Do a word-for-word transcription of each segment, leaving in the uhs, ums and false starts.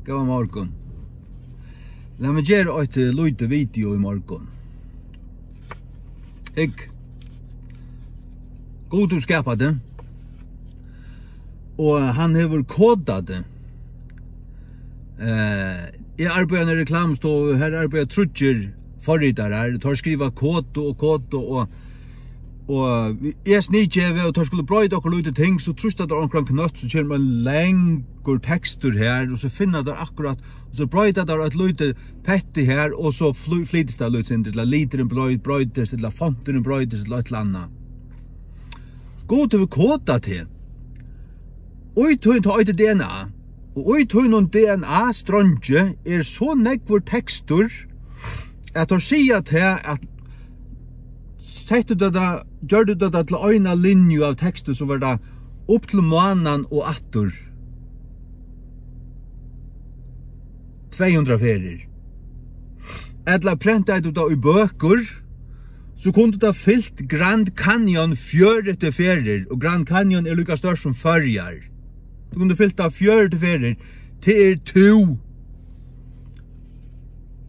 Góðan morgun. Lat meg gera eitt, eh, lítið video í morgun. Hygg. Gud hevur skapað teg. Og hann hevur kodað teg. Eh, eg arbeiði á eini reklamustovu, her arbeiða tríggir forritarar. Teir skriva kodu og kodu og, og eg sniðgevi, og teir skulu broyta okkurt lítið ting, so trýsta teir onkran knøtt, so kemur ein langur tekstur her, og so finna teir akkurát, og so broyta teir eitt lítið petti her, og so fly-, flytist tað lítið sindur, ella liturin broy-, broytist, ella fonturin broytist, ella eitt ella annað. Gud hevur kodað teg. Og í tí, tá eitur D N A. Og í tínum D N A-streingi er so nógvur tekstur, at teir siga tað, at settu tú tað, gjørdu tú tað til eina linju av teksti, so var tað upp til mánan og aftur. Tvey hundrað ferðir. Ella prentaði tú tað í bøkur, so kundi tað fylt Grand Canyon fjøruti ferðir, og Grand Canyon er líka stórt sum Føroyar. Tú kundi fylt tað fjøruti ferðir. Tað er tú.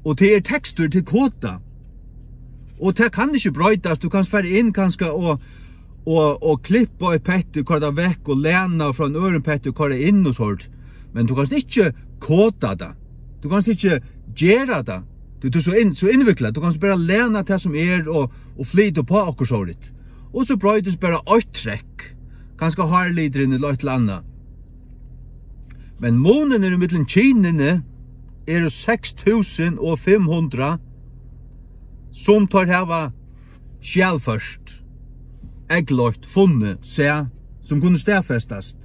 Og tað er tekstur til koda. Og tað kann ikki broytast. Tú kanst fara inn kanska og, og, og klippa eitt petti, koyra tað vekk og læna frá ein øðrum petti og koyra inn og sort. Men tú kanst ikki koda tað. Tú kanst ikki gera tað. Tú, tú ert so inn-, so innviklað. Tú kanst bara læna tað sum er og, og flyta upp á okkurt sovorðið. Og so broytist bara eitt trekk. Kanska hárliturin ella eitt ella annað. Men munin er ímillum kynini eru seks túsund og fimm hundrað, sum teir hava skjalført, eygleitt, funnið, sæð, sum kunnu staðfestast.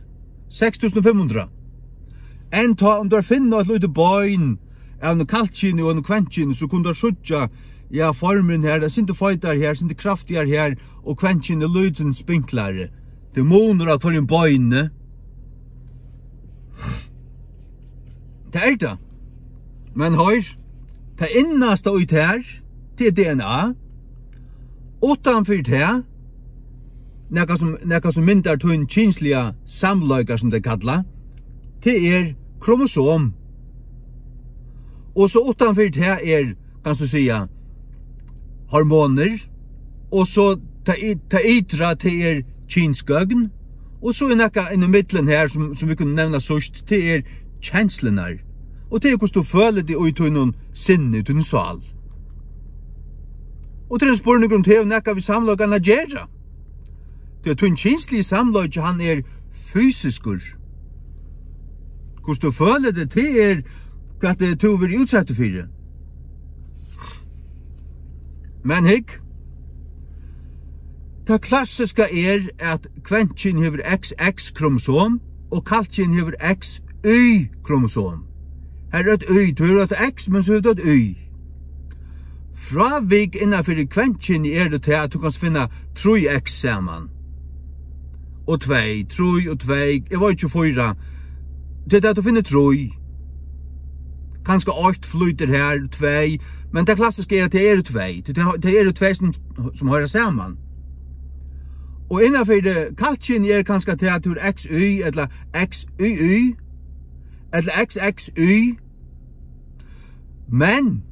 Seks túsund og fimm hundrað. Enn tá um teir finna eitt lítið bein av einum kalkkyni og einum kventkyni, so kunnu teir síggja, ja, formurin her, tað er sindur feitar her, sindur kraftigar her, og kventkyni lítið spinklari. Tað er munur á hvørjum beini. Tað er tað. Men hoyr, tað innasta í tær, tað er D N A. Uttan fyri tað, nakað sum, nakað sum myndar tín kynsliga samleika, sum tey kalla, tað er kromosom. Og so uttan fyri tað er, kanst tú siga, hormonir, og so tað y-, tað ytra, tað er kynsgøgn, og so er nakað inn í millum her, sum, sum vit kunnu nevna síðst, tað er kenslurnar. Og tað er, hvussu tú følir teg í tínum sinni, í tínum sál. Og tað er ein spurningur, um tað hevur nakað við samleikan at gera. Tí at tín kynsligi samleiki, hann er fysiskur. Hvussu tú følir teg, tað er, hvat er tú verður útsettur fyri. Men hygg, tað klassiska er, at kventkyn hevur X X kromosom og kalkyn hevur X Y kromosom. Her er eitt Y, tú hevur eitt X, men so hevur tú eitt Y. Frávik innanfyri kvenkyni eru tað, at tú kanst finna trý X saman. Og tvey, trý og tvey, eg veit ikki, fýra. Tað er tað, tú finnur trý. Kanska eitt flýtur her, tvey. Men tað klassiska er, at tað eru tvey. Tað, tað eru tvey, sum, sum hoyra saman. Og innanfyri kalkkyni er kanska tað, at tú hevur X Y, ella X Y Y, ella X X Y. Men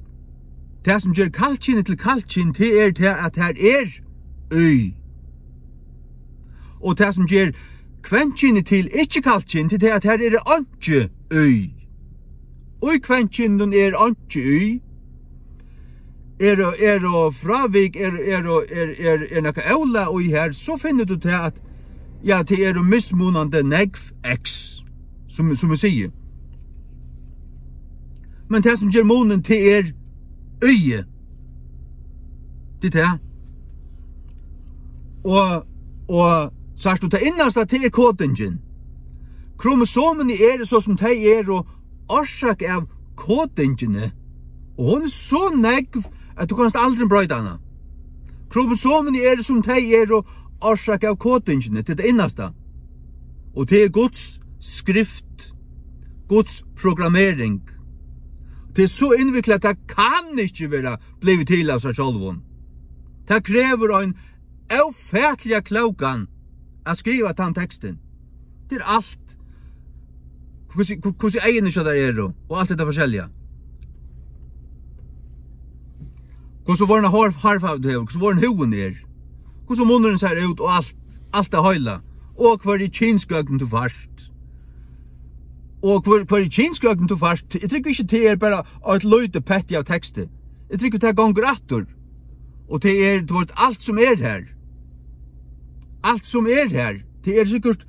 tað, sum ger kalkkyni til kalkkyni, tað er tað, at har er Y. Og tað, sum ger kvenkyni til ikki-kalkkyni, tað er tað, at har er einki Y. Og í kvenkyninum er einki Y. Eru, eru frávik, eru, eru, er, er, er nakað ólag í her, so finnur tú tað, at, ja, tað eru mismunandi nógv X, sum, sum eg sigi. Men tað, sum ger munin, tað er Y. Tað er tað. Og, og, sært tú, tað innasta, tað er kodingin. Kromosomini eru so, sum tey eru, orsakað av kodingini. Og hon er so nógv, at tú kanst aldrin broyta hana. Kromosomini eru, sum tey eru, orsakað av kodingini, tað er tað innasta. Og tað er Guds skrift, Guds programmering. Tað er so innviklað, at tað kann ikki vera blivið til av sær sjálvum. Tað krevur ein ófatiliga klókan at skriva tann tekstin. Tað er alt hvussu, hvu-, hvussu eyguni hjá tær eru, og alt hetta forskelliga. Hvussu vorðna hár-, hárfarvu tú hevur, hvussu vorðin húðin er, hvussu munnurin sær út, og alt, alt tað heila. Og hvørji kynsgøgn tú fært. Og hvør, hvørji kynsgøgn tú fært, eg trúgvi ikki, tað er bara eitt lítið petti av teksti. Eg trúgvi, tað gongur aftur. Og tað er, tú veit, alt sum er her. Alt sum er her. Tað er sikkurt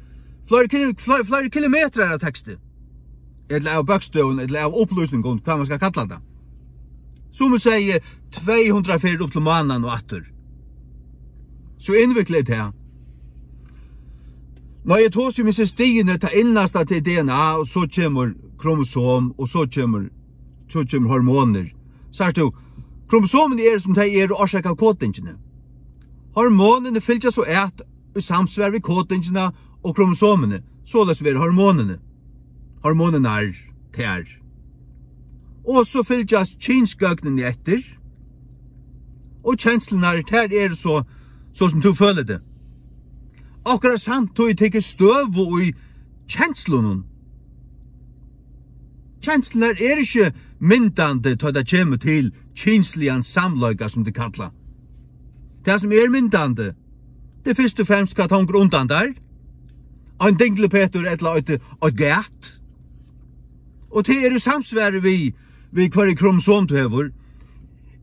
fleiri kil-, fleiri, fleiri kilometrar av teksti. Ella av bókstøvum, ella av upplýsingum, hvat man skal kalla tað. Sum eg sigi, tvey hundrað ferðir upp til mánan og aftur. So innviklað er tað. Nei, eg tosi um hesi stigini, tað innasta til D N A, og so kemur kromosom, og so kemur, so kemur hormonir. Sært tú, kromosomini eru sum tey eru, orsakað av kodingini. Hormonini fylgja so at í samsvar við kodingina og kromosomini, soleiðis verða hormonini, hormonirnar tær. Og so fylgjast kynsgøgnini eftir, og kenslurnar, tær eru so, so sum tú følir teg. Okkara samtíð tekur støðu í kenslunum. Kenslurnar eru ikki myndandi, tá tað kemur til kynsligan samleika, sum tey kalla. Tað, sum er myndandi, tað er fyrst og fremst, hvat hongur undan tær. Ein dinglupetur ella eitt, eitt gat. Og tað er í samsvari við, við hvørji kromosom tú hevur.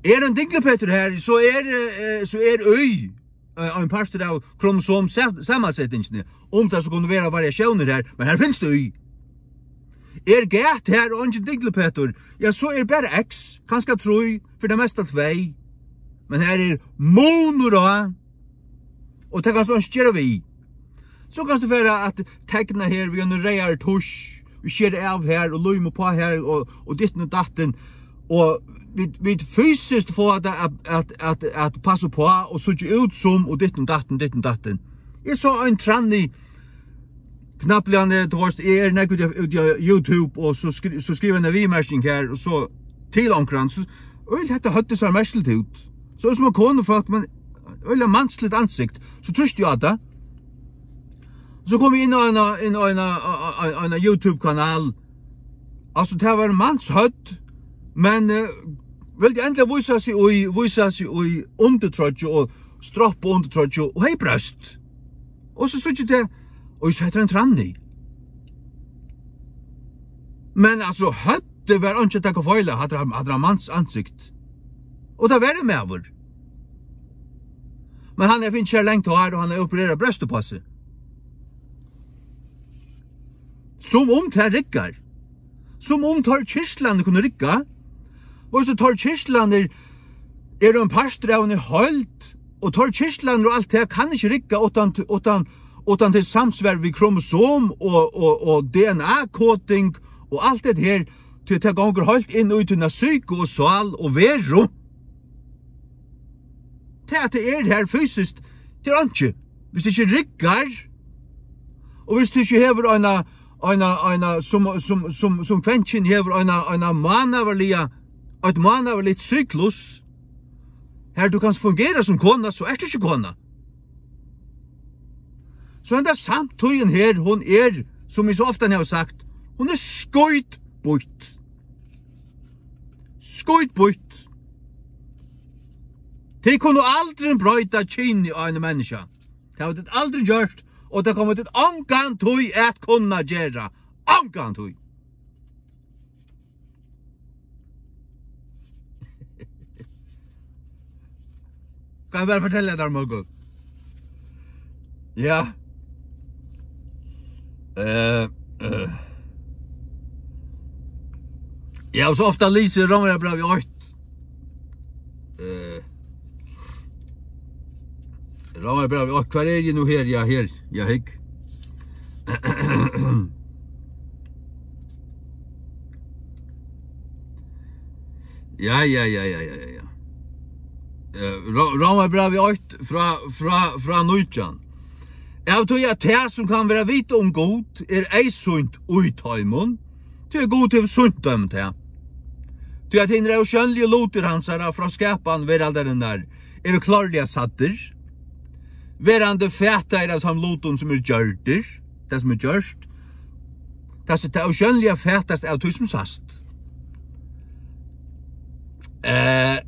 Er ein dinglupetur her, so er, eh, so er í, eh, ein partur av kromosom sa-, samansetingini, um tað so kunnu vera variatiónir her, men her finst í. Er gat her og eingin dinglupetur, ja, so er bara X, kanska trý, fyri tað mesta tvey. Men her er munur á, og tað kanst tú ikki gera við. So kanst tú fara at tekna her við einum reyðari tusch, og skera av her og líma uppá her og, og ditten og datten. Og vit, vit fysiskt fáa tað at, at, at, at passa uppá og síggja út sum og ditten og datten, ditten og datten. Eg sá ein tranni, knappliga, eh, tú veist, eg eri nógv úti á, úti á YouTube, og so skri-, so skrivi eg eina viðmerking her, og so til onkran, so, øll, hetta høvdið sær merkiligt út. So sum ein konufólk, men øll mansligt ansikt. So trýsti eg á tað. So kom eg inn á ein, inn á ein, á, á, á, ein YouTube-kanal. Altso, tað var manshøvd, men, eh, vildi endiliga vísa seg í, vísa seg í undirtroyggju og stroppa undirtroyggju og hevði brøst. Og so síggi eg tað, og eg sá, hetta er ein tranni. Men altso, høvdið var einki at taka feil av, hatta er, hatta er mans ansikt. Og tað var ein maður. Men hann hevur fingið sær langt hár, og hann hevur opererað brøst uppá seg. Sum um tað riggar. Sum um teir kirtlarnir kunnu rigga. Veitst tú, teir kirtlarnir eru ein partur av eini heild, og teir kirtlarnir og alt tað kann ikki rigga uttan, uttan, uttan til samsvar við kromosom og, og, og D N A-koding og alt det her, tí tað gongur heilt inn í tína psyku og sál og veru. Tað, at tað er her fysiskt, tað er einki. Viss tað ikki riggar, og viss tað ikki hevur eina, eina, eina, sum, sum, sum, sum kvennkyn hevur eina, eina mánaðarliga, eitt mánaðarligt syklus, har tú kanst fungera sum kona, so ert tú ikki kona. So henda samtíðin her, hon er, sum eg so ofta havi sagt, hon er skítbýtt. Skítbýtt. Tit kunnu aldrin broyta kynið á einum menniskja. Tað hava tit aldrin gjørt, og tað koma tit ongantíð at kunna gera. Ongantíð. Kann eg bara fortelja tær, Margot? Ja. Eh, eh. Eg havi so ofta lisið Rómverjabrævið eitt. Eh, Rómverjabrævið eitt, hvar eri eg nú her? Ja, her. Ja, hygg. Ja, ja, ja, ja, ja, ja, ja. Eh, Ró-, Rómarbrævið eitt frá, frá, frá nítjan. Av tí at tað, sum kann vera vitað um Gud, er eyðsýnt í teimum, tí at Gud hevur sýnt teimum tað. Tí at hinir ósjónligu lutir hansara frá skapan veraldarinnar eru klárliga sæddir, verandi fataðir av teimum lutum, sum eru gjørdir, tað, sum er gjørt, Tað, tað ósjónliga fatast av tí sum sæst. Eh,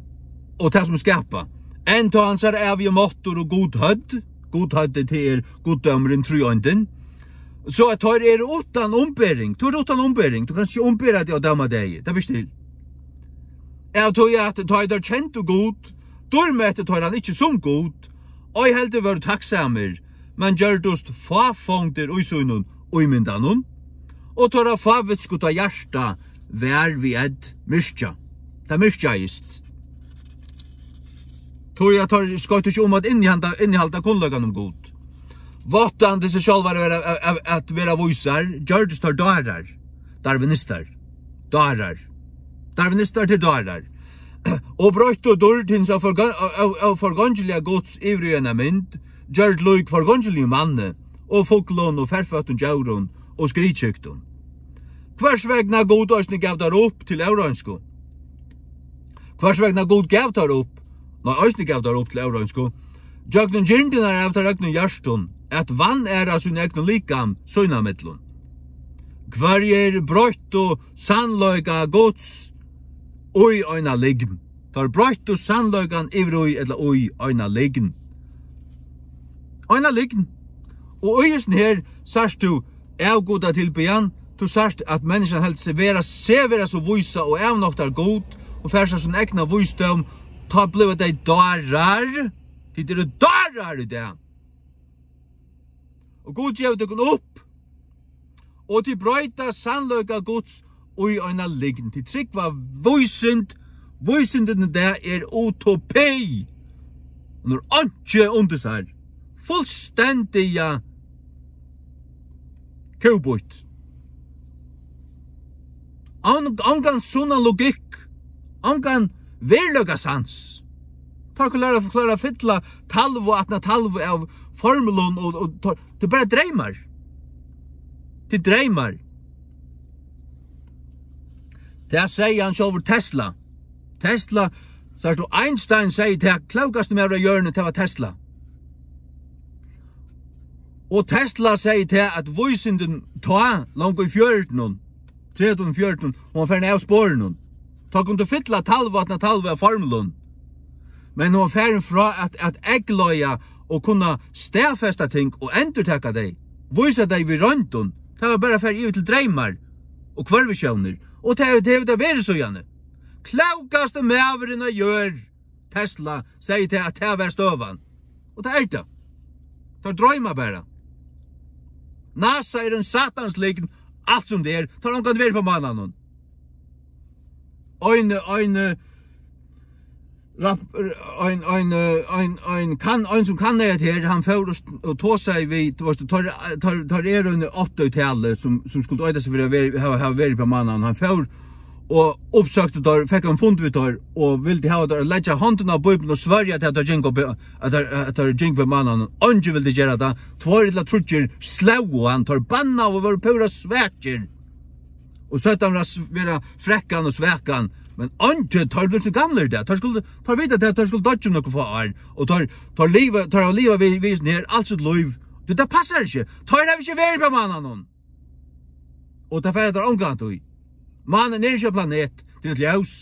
og tað sum skapa. Enn tá hansara ævigi máttur og Gud høvd, Gud høvd, tað er guddómurin, tríeindin, so at teir eru uttan umbering. Tú ert uttan umbering, tú kanst ikki umbera teg á dómadegi. Tað ber ikki til. Av tí at tá ið teir kendu Gud, dýrmetti teir hann ikki sum Gud, ei heldur vóru takksamir, men gjørdust fáfongdir í sínum ímyndanum, og teirra fávitskuta hjarta var við ð myrkja. Tað myrkjaðist. Tí at teir skoyttu ikki um at innihalda, innihalda kunnleikan um Gud. Váttandi seg sjálvar at vera, at, at, at vera vísar, gjørdust teir dárar, darwinistar, dárar, darwinistar til dárar, og broyttu dýrd hins av forgo-, av, av, av forgongiliga Guds yvir í eina mynd, gjørd lík forgongiligum manni, og fuglum, og ferføttum djórum, og skriðkyktum. Hvørs vegna Gud eisini gav teir upp til óreinsku. Hvørs vegna Gud gav teir upp, nei, eisini gav teir upp til óreinsku, gjøgnum girndirnar av teirra egnu hjørtum, at vanæra sín egnu likam sín á millum. Hvørjir broyttu sannleika Guds í eina lygn. Teir broyttu sannleikan yvir í, ella í eina lygn. Eina lygn. Og í hesum her sært tú avgudatilbiðjan, tú sært at menniskjan heldur seg vera, seg vera so vísa og avnoktar Gud, og fær sær sín egna vísdóm, tá blíva tey dárar, tit eru dárar í dag. Og Gud gevur tykkum upp, og tit broyta sannleika Guds í eina lygn. Tit trúgva vísind, vísindin í dag er utopi. Hon er einki undir sær. Fullstendiga kúbýtt. An-, ongan sunnan logikk, ongan veruleikasans. Teir kunnu læra, klára at fylla talvu aftan á talvu av formulum og, og tað er bara dreymar. Tað er dreymar. Tað segði hann sjálvur, Tesla. Tesla, sært tú, Einstein segði tað, klókasti maður á jørðini, tað var Tesla. Og Tesla segði tað, at vísindin tá, longu í fjørutunum, tretivunum, fjørutunum, hon var farin av sporinum. Tá kundi fylla talvu aftan á talvu av formlum. Men hon var farin frá at, at eygleiða og kunna staðfesta ting og endurtaka tey, vísa tey við royndum. Tað var bara farið yvir til dreymar og hvørvisjónir. Og tað hevur, tað hevur tað verið síðani. Klókasti maðurin á jørð, Tesla, segði tað, at tað var støðan. Og tað er tað. Teir droyma bara. NASA er ein satans lygn, alt sum tað er. Teir hava ongantíð verið á mánanum. Ein, ein, eh, rap-, ein, ein, eh, ein, ein kann, ein sum kann hetta her, hann fór og st-, og tosaði við, tú veist, teir, teir, teir eru eini átta í tali sum, sum skuldu eita seg fyri at vera, hava, hava verið á mánanum. Hann fór og uppsøkti teir, fekk ein fund við teir og vildi hava teir at leggja hondina á Bíbliuna og svørja til at teir gingu upp, at teir, at teir gingu upp á mánanum. Eingin vildi gera tað. Tveir ella tríggir slógu hann, teir bannaðu og vóru púra svakir. Og søgdu hann vera s-, vera frekkan og svakan. Men eingin, teir blivu so gamlir í dag. Teir skuldu, teir vita at teir skuldu doyggja um nøkur fá ár. Og teir, teir liva, teir hava livað við, við sånn her alt sítt lív. Tú, tað passar ikki. Teir hava ikki verið á mánanum. Og tað fara teir ongantíð. Mánin er ikki ein planet, tað er eitt ljós.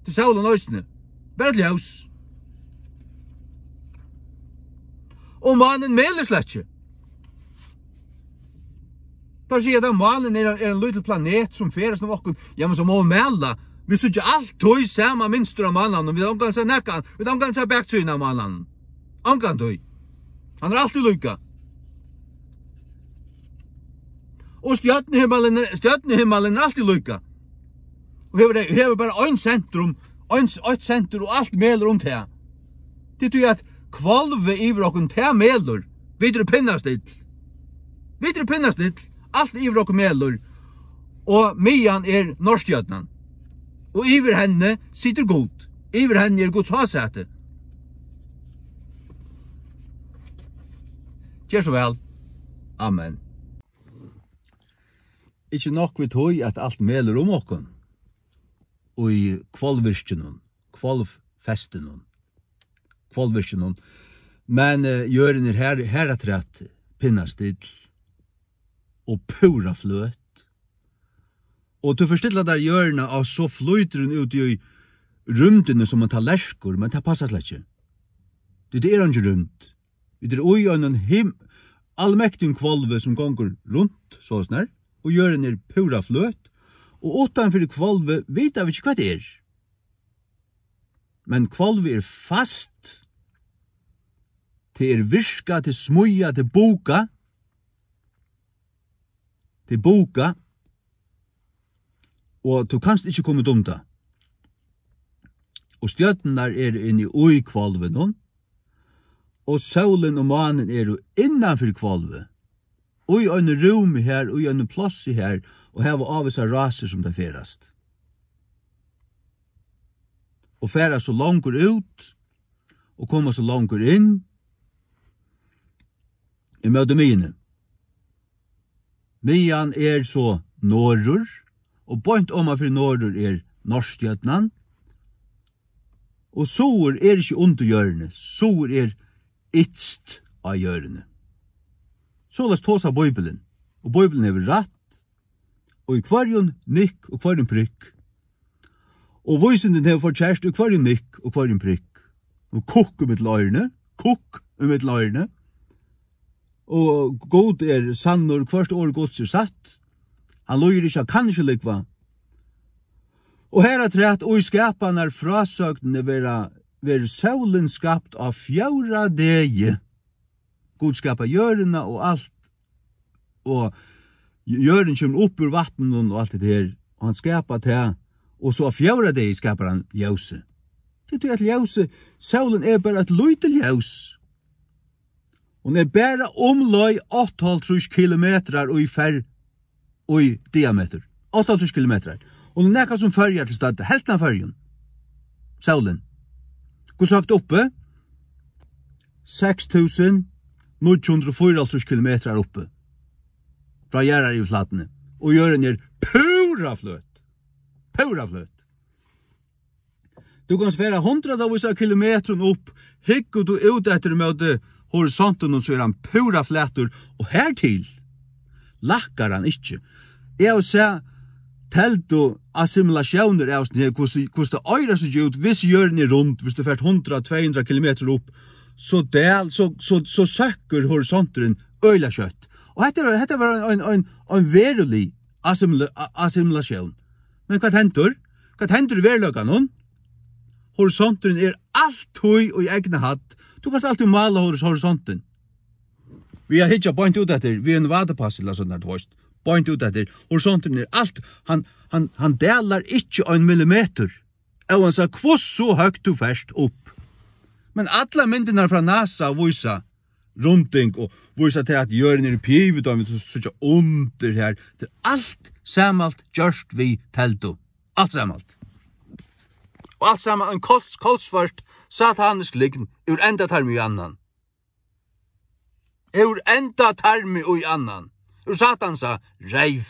Tað er sólin eisini. Bara eitt ljós. Og mánin melur slett ikki. Teir siga, at mánin er, er ein lítil planet sum ferðast um okkum. Ja, men so má hon mala. Vit síggja altíð sama mynstur á mánanum. Vit hava ongantíð sæð nakað. Vit hava ongantíð sæð baksíðuna á mánanum. Ongantíð. Hann er altíð líka. Og stjørnuhimmalin, stjørnuhimmalin er altíð líka. Og hevur, hevur bara ein sentrum, ein, eitt sentur og alt melur um tað. Tað er tí at hvolvið yvir okkum, tað melur. Vit eru pinnastill. Vit eru pinnastill. Alt yvir okkum melur. Og miðjan er Norðstjørnan. Og yvir henni situr Gud. Yvir henni er Guds hásæti. Ger so væl. Amen. Ikki nokk við tí, at alt melur um okkum í hvolvvirkinum, hvolvfestinum, hvolvvirkinum, men, eh, jørðin er har, har afturat pinnastill. og púra fløt. Og tú fert stilla tær jørðina, og so flýtur hon út í rúmdini sum ein tallerkur, men tað passar slett ikki. Tí tað er eingin rúmd. Vit eru í einum him-, almektigum hvolvi, sum gongur runt, soleiðis nær, og jørðin er púra fløt, og uttan fyri hvolvið vita vit ikki, hvat tað er. Men hvolvið er fast, tað er virkað, tað er smíðað, tað er bukað. Tað er bukað, og tú kanst ikki koma út um tað. Og stjørnurnar eru inni í hvolvinum, og sólin og mánin eru innan fyri hvolvið, í einum rúmi har, í einum plássi har, og hava ávísar rásir, sum tey ferðast. Og fara so longur út, og koma so longur inn, ímóti miðjuni. Miðjan er so norður, og beint oman fyri norður er Norðstjørnan. Og suður er ikki undir jørðini, suður er ytst á jørðini. Soleiðis tosar Bíbilin, og Bíbilin hevur rætt, og í hvørjum nikk og hvørjum prikk. Og vísindin hevur forkert í hvørjum nikk og hvørjum prikk. Og kukk ímillum oyruni, kukk ímillum oyruni. Og Gud er sannur, hvørt orð Guds er satt. Hann lýgur ikki, hann kann ikki lúgva. Og her afturat, og í skapanar frásøgnini verða, verður sólin skapt á fjórða degi. Gud skapar jørðina og alt, og jørðin kemur upp úr vatninum og alt det her, og hann skapar tað, og so á fjórða degi skapar hann ljósið. Tað er tí at ljósið, sólin er bara eitt lítið ljós. Hon er bara umleið áttaoghálvtrýss kilometrar í ferð í diametur. Áttaoghálvtrýss kilometrar. Og nú nakað sum Føroyar til stødd, helvtin av Føroyum. Sólin. Hvussu høgt uppi? Seks túsund níggju hundrað og fýraoghálvtrýss kilometrar uppi. Frá jarðaryvirflatuni. Og jørðin er púra fløt. Púra fløt. Tú kanst fara hundraðavís av kilometrum upp, hyggur tú út eftir móti horisontinum, so er hann púra flatur, og hertil lækkar hann ikki. Eg havi sæð teldu assimilatiónir av sånn her, hvussu, hvussu tað oyra seg út, viss jørðin er rund, viss tú fert hundrað, tvey hundrað kilometrar upp, so dal, so, so, so søkkur horisonturin øgiliga skjótt. Og hetta er, hetta var ein, ein, ein verulig assimila-, a-, assimilatión. Men hvat hendir? Hvat hendir í veruleikanum? Horisonturin er altíð í egna hædd. Tú kanst altíð mála horis-, horisontin. Við at hyggja beint út eftir, við ein vátapass ella sovorðið, tú veist. Beint út eftir. Horisonturin er alt, hann, hann, hann dalar ikki ein millimetur. Óansæð hvussu høgt tú fert upp. Men allar myndirnar frá NASA vísa runding og vísa til, at jørðin er í pivdómi, tú síggja undir her. Tað er alt samalt gjørt við teldu. Alt samalt. Og alt saman ein kols-, kolsvørt, satanisk lygn úr endatarmi í annan. Úr endatarmi í annan. Úr Satansa reyv.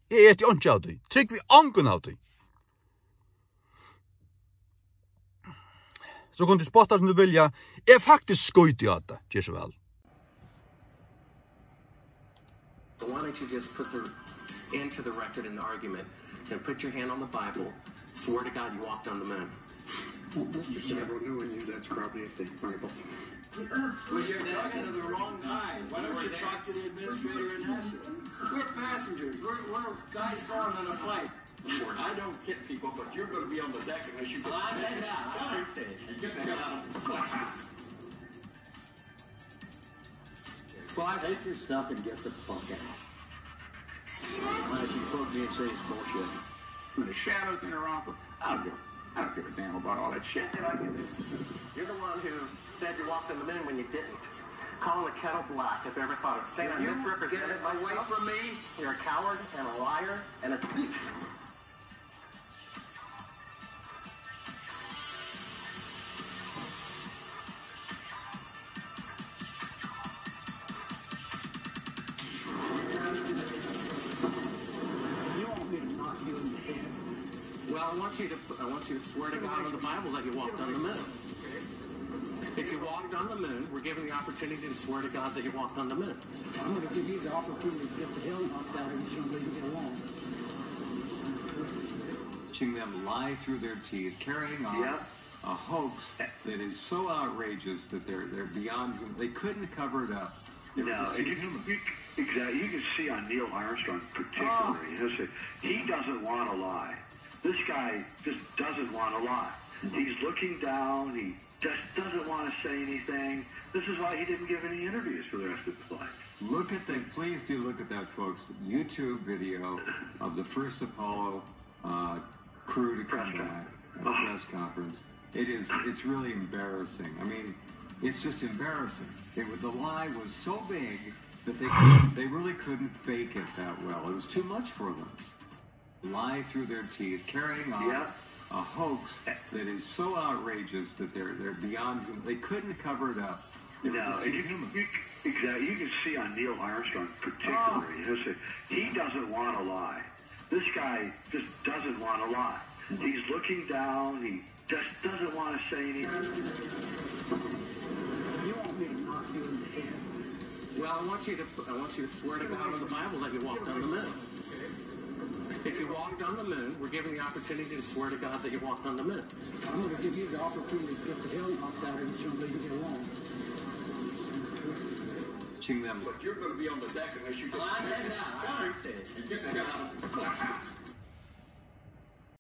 Eg eti einki av tí. Trúgvi ongum av tí. So kunnu tit spotta sum tit vilja. Eg faktiskt skíti á tað. Ger so væl. Why don't you just put the end to the record in the argument and put your hand on the Bible, swear to God you walked on the moon? Mister Several, knowing you, that's probably a fake Bible. Well, you're talking to the wrong guy. Why don't you talk to the administrator and ask him? We're passengers. We're, we're guys going on a flight. I don't hit people, but you're gonna be on the deck unless you get I did not. I appreciate it. You get that out of the class. Clive, take your stuff and get the fuck out. Why don't you quote me and say it's bullshit? When the shadows in her uncle, I don't give, I don't give a damn about all that shit. Did I give it? You're the one who said you walked on the moon when you didn't. Calling the kettle black. If I ever thought of saying I misrepresented myself, away from me. You're a coward and a liar and a thief. You want me to knock you in the head? Well, I want you to, I want you to swear to God on the Bible that you walked on the moon. If If you walked on the moon, we're given the opportunity to swear to God that you walked on the moon. I'm going to give you the opportunity to get the hell knocked out of you, somebody, to get along. Watching them lie through their teeth, carrying on a hoax that is so outrageous that they're, they're beyond human. They couldn't cover it up. They were No, just it, inhuman. You, exactly. You can see on Neil Armstrong particularly. You know, so he doesn't want to lie. This guy just doesn't want to lie. He's looking down. He just doesn't want to say anything. This is why he didn't give any interviews for the rest of his life. Look at that. Please do look at that, folks. YouTube video of the first Apollo uh, crew to come back at a press conference. It is, it's really embarrassing. I mean, it's just embarrassing. It was, the lie was so big that they, they really couldn't fake it that well. It was too much for them. Lie through their teeth, carrying on a hoax that is so outrageous that they're, they're beyond human. They couldn't cover it up. They were No, just it, inhuman. You, exactly. You can see on Neil Armstrong particularly. You know, so he doesn't want to lie. This guy just doesn't want to lie. He's looking down. He just doesn't want to say anything. You want me to knock you in the head? Well, I want you to, I want you to swear to God on the Bible that you walked on the moon. If you walked on the moon, we're giving the opportunity to swear to God that you walked on the moon. I'm going to give you the opportunity to get the hell knocked out of you, somebody, to get along. Watching them. Look, you're going to be on the deck unless you get. Well, I'm heading out. I appreciate it. You're getting out.